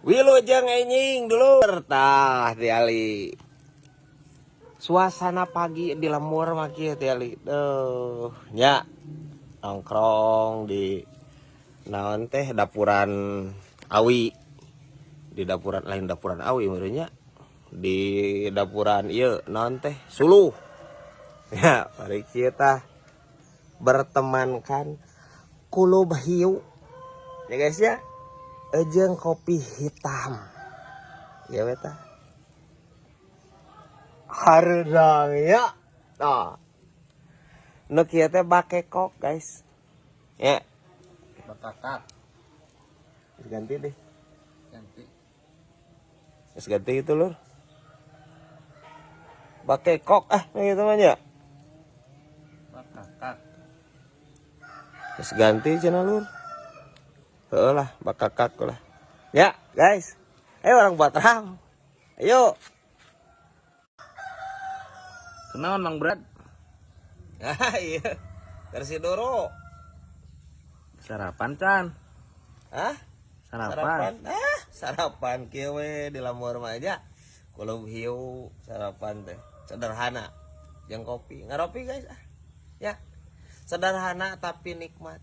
Wilujeng enjing dulur tah tiali. Suasana pagi di lembur mah kieu tiali. Duh, nya nongkrong di naon teh dapuran awi. Di dapuran lain dapuran awi meureun nya. Di dapuran ieu naon teh suluh. Ya, mari kita bertemankan kulub hiu. Ya guys ya. Ejeng kopi hitam. Ya beta. Hareudang ya. Nah. Nu kieu teh bakekok guys. Ya, Bakakak. Ganti deh. Ganti. Geus ganti itu lur. Bakekok ah gitu mah nya. Bakakak. Geus ganti cenah lur. Heeh lah, bakakak lah. Ya, guys. Ayo orang buat ram. Ayo. Kenaon Mang Brad? Ah iya. Versi Doro. Sarapan can. Hah? Sarapan. Ah, sarapan kieu we di lembur mah aja. Kulub hiu sarapan teh. Sederhana. Jeung kopi. Ngaropi guys ah. Ya. Sederhana tapi nikmat.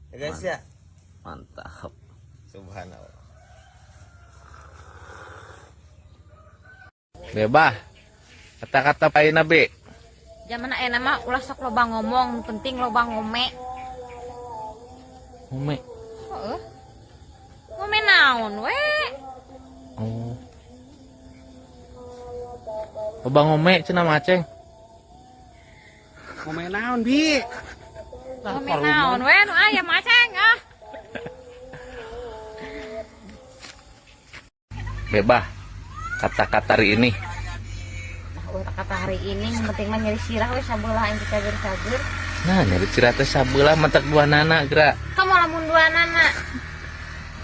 Ya guys ya. Mantap. Subhanallah. Bebah. Kata-kata Pak Nabi. Zaman ayeuna mah ulah sok loba ngomong, penting loba ngome. Ngome. Heeh. Ngome naon we? Oh. Loba ngome cenah mah Aceng. Ngome naon, Bi? Ngome naon we nu aya mah Aceng ah. Bebah. Kata-kata hari ini. Nah, kata hari ini yang penting mah nyeri sirah we sabelah aing cager-cager. Nah, nyari sirah teh sabelah matak dua nana gerak. Kamu lamun dua nana.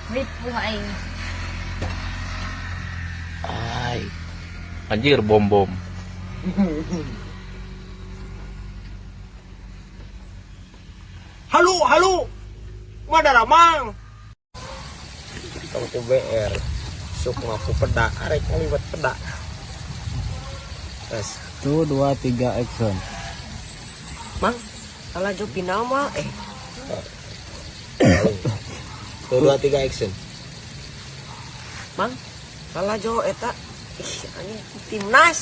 Ripuh aing. Ai. Anjir bom-bom. Halu, halu. Mana ramang? Tong teu BR. Sukma ku peda, arek ngaliwet peda. Tes. 1, 2, 3, action. Mang, lalajo final mah eh. 1, 2, 3 action. Mang, lalajo eta ih anjing timnas.